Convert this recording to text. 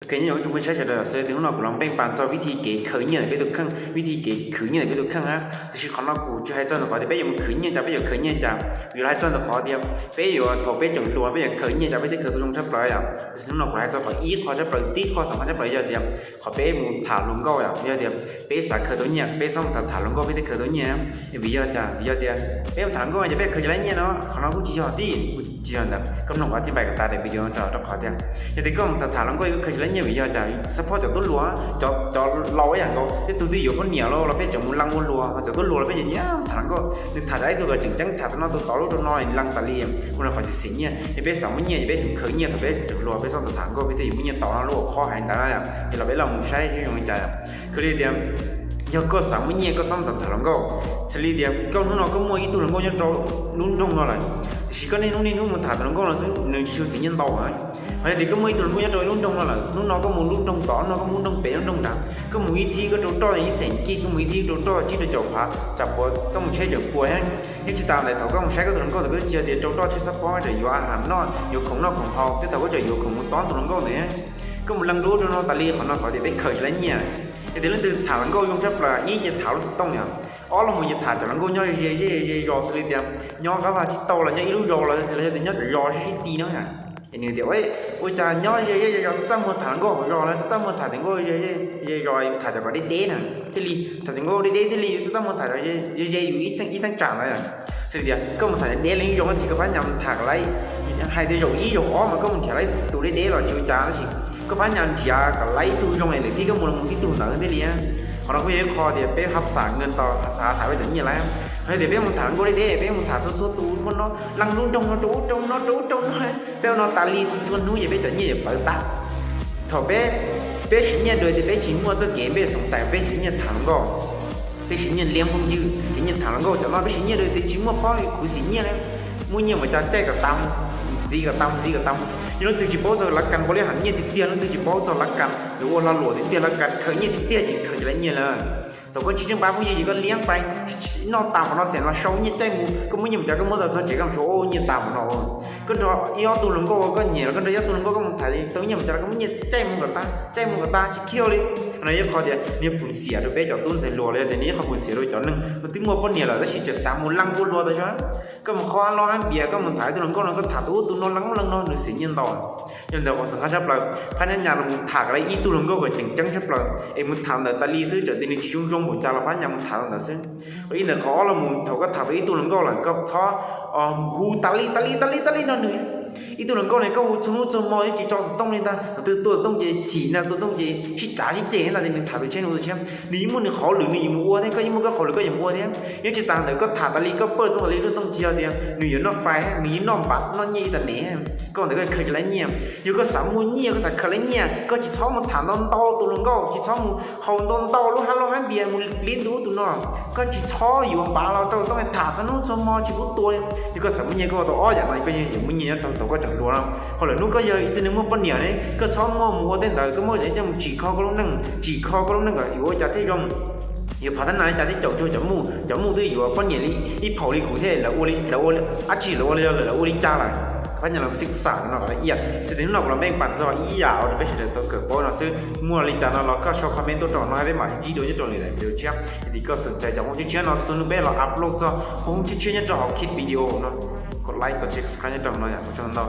Kheej nyob zoo ib tsoom phooj ywg sawv daws, xws li hnub no kuv los npeej pas txog vib thi kev khwv nyiaj ntawm peb tus kheej, vib thi kev khwv nyiaj ntawm peb tus kheej na. Tiam sis qhov no kuv tsis hais txog ntawm qhov tias peb yuav mus khwv nyiaj cas, peb yuav khwv nyiaj cas, vim los hais txog ntawm qhov tias peb yuav thaum peb tseem hluas peb yuav khwv nyiaj cas peb thiaj khwv tau zoo tshaj plaws yom. Tiam sis hnub no kuv hais txog qhov ib qho tshaj plaws, tib qho xav tshaj plaws yog tias qhov peb mus tham hluas nkauj yom, yog tias peb xav khwv tau nyiaj peb txhob mus tham tham hluas nkauj peb thiaj khwv tau nyiaj. Vim yog cas? Vim yog tias peb mus tham hluas nkauj ces peb khwv tsis tau nyiaj no, qhov no kuj tsis yog tij, kuj tsis yog ntawd. Koj mloog kuv tij npaim kom tas daim video no rau qhov tias yog tias koj mus tham tham hluas nkauj koj khwv tsis tau nyiaj vim yog cas? Xab phob cov tub hluas, cov laus ib yam nkaus, tej tug twb yuav poj niam los los peb tseem mus leej ua hluas, ho cov tub hluas los peb nyiam tham hluas nkauj, nws tham ib tug kom tseem ceeb, tham tau no tau tod lub rau no leej tas li, ua rau qhov xim xim nyiaj. Yog peb xav muaj nyiaj ces peb mus khwv nyiaj thaum peb tseem hluas, peb txhob tham tham hluas nkauj peb thiaj yuav muaj nyiaj tau no, lub hauv qhab hais ntawd yom. Ces los peb los mus saib zoo li cas. Khwv li tias yog koj xav muaj nyiaj koj txhob tham tham hluas nkauj. Xws li tias koj hnub no koj muaj ib tug hluas nkauj nyob rau lub nroog no lawm, tiam sis koj niaj hnub niaj hnub mus tham tham hluas nkauj no xwb nws tsis tshua xim nyiaj ntau. Ho yog tias koj muaj ib tug hluas nkauj nyob rau lub nroog no lawm, hnub no koj mus lub nroog tod, hnub no koj mus lub nroog pem lub nroog nrad, koj mus ib thib koj rau roj ib xees kij, koj mus ib thib rau roj tsib rau caum phav, tsam puas koj mus tsheb tseem puas thiab. Yeej tsis tas ntawd thaum koj mus saib koj tus hluas nkauj ntawd koj tsis yog tias rau roj tsib xab phob, tseem yuav a has noj, yuav khoom noj khoom haus, thiab thaum koj tseem yuav khoom mus tob tus hluas nkauj ntawd koj mus leej lub rau no tas li, qhov no qhov tias peb khwv tsis tau nyiaj. Yog tias leej twg tham hluas nkauj zoo tshaj plaws ib ces tham lub xov tooj yom, ob los mus ces tham cov hluas nkauj nyob ze zej ze zos xws li tias nyob qab vaj tsib taug los nyob ib lub zos los yog tias nyob cov zos sib sib ti no. Ces nws tias ua cas nyob ze zej ze zos txaj muag tham hluas nkauj hauv zos los txaj muag tham cov nkauj ze zos, tham cov kom deb deb na thiaj li, tham cov nkauj deb deb thiaj li txaj muag tham ze ze yus ib theej tsam na. Xws li tias koj mus tham deb deb li zoo ces koj phab nyas mus tham kom lawv, hais tias zaum ib zaum ob mas koj mus nrhiav lawv tus deb deb los tsis ua cas tab sis koj phab nyas nrhiav kom lawv ib tug zoo es lwm tib koj mus los mus tib tug ntawd thiaj li. Qhov no kuj yog ib qho tias peb hab xam nws tau xav xav peb cov nyiaj lawm. Hais tias peb mus tham hluas nkauj deb deb, peb mus tham txhua txhua tus ua no, leej lub nroog no rau ub rau no rau ub rau no, peb ua no tas li txhua txhua hnub ces peb cov nyiaj yuav plawv tag. Thaum peb, peb siv nyiaj dua tias peb tsis muaj txoj kev peb xoom xais peb siv nyiaj tham hluas nkauj, peb siv nyiaj liab phooj ywg, siv nyiaj tham hluas nkauj cov no peb siv nyiaj dua tias tsis muaj pob khuv xim nyiaj na, muaj nyiaj mas cas caij kom tas, ntxiv kom tas, ntxiv kom tas. Yog leej twg tsis paub txog lav kas npaum li hab nyiaj tiag tiag, leej twg tsis paub txog lav kas, yuav ua lag luam tiag tiag, lav kas khwv nyiaj tiag tiag ces khwv tsis tau nyiaj lawm. Thaum koj tsis tseem pab phooj ywg ces koj liab pais, noj tas npaum no xeem los sau nyiaj caij mus, koj muab nyiaj mus cas koj muab tau txog tsev koj mus sau nyiaj tas npaum no. Koj nrog ib ob tug hluas nkauj koj nyiam los koj nrog ib ob tug hluas nkauj koj mus tham tau nyiaj mus cas los koj muab nyiaj caij mus kom tas, caij mus kom tas tsis khiav li. Qhov no yog qhov tias nws yog pum xiam rau peb cov tub ntxhais hluas los yog tias nws yog qhov pum xiam rau cov neeg uas twb muaj poj niam lawm tab sis tseem xav mus leej ua hluas tas zog. Koj mus qhov loj hab npias, koj mus tham ib tug hluas nkauj no koj tham tus ub tus no leej ub leej no nws xim nyiaj ntau. Yog li ntawd qhov xeem qab tshaj plaws, phab nyas mus tham kom lawv ib tug hluas nkauj kom tseem ceeb tshaj plaws es mus tham ntawd tas li xwb, txawm tias nws tsis zoo zoo npaum cas los phab nyas mus tham tau ntawd xwb. Ib ntawd qhov ob los mus thaum koj tham tau ib tug hluas nkauj lawm koj txhob hu tas li tas li tas li tas li no nws. Ib tug hluas nkauj ne koj hu txhua hnub txhua hmo yeej tsis tso xov tooj li ntag, thaum twg tua xov tooj ces chim ntag, tua xov tooj ces sib tsav sib ceg ntag, nws tham tus tshiab nws tus tshiab, nws yeej muaj nws qhov lwm nws yuav mus ua thiab, koj yeej muaj koj qhov lwm koj yuav mus ua thiab. Yeej tsis tas ntawd koj tham tas li koj pawj xov tooj tas li lub xov tooj tsis yog tias nws yuav noj fais, nws yeej noj npav noj nyiaj ib tas nev. Koj ntawd koj khwv tsis tau nyiaj. Yog koj xav muaj nyiaj, koj xav khwv tau nyiaj, koj tsis txhob mus tham ntau ntau tus hluas nkauj, tsis txhob mus haus ntau ntau lub hab loj hab npias mus liab ntua tus no. Koj tsis txhob yuav npav los rau xov tooj tham txhua hnub txhua hmo tsis pub tua. Yog koj xav muaj nyiaj koj ua tau ob yam no koj yeej yuav muaj nyiaj nyob rau thaum koj tseem hluas no. Ho lwm hnub koj yog ib tug neeg muaj poj niam ne, koj txhob muaj mus ua tej ntawd, koj muaj coj mus tsim kho koj lub neej, tsim kho koj lub neej kom yuav ua cas thiaj zoo, yuav phav thab nas li cas thiaj caum cuag cov muj, cov muj twb yuav poj niam li ib phaum li kuv thiab lawv ua, lawv ua dab tsi, lawv ua li, lawv ua li cas lawm. Phab nyas los xib xam no kom lawv iam. Txij hnub no kuv los npeej pas txog ib yam rau peb sawv daws tau kawm paub no xwb, muaj li cas no los koj sau comment tuaj rau no peb mam ntsib dua nyob rau lwm daim video tshiab. Yog tias koj xom cai cov hoob tshiab tshiab no txhua hnub peb los upload txog hoob tshiab tshiab nyob rau hauv clip video no, koj like, koj share, subscribe nyob rau no yom, ua tsaug ntau.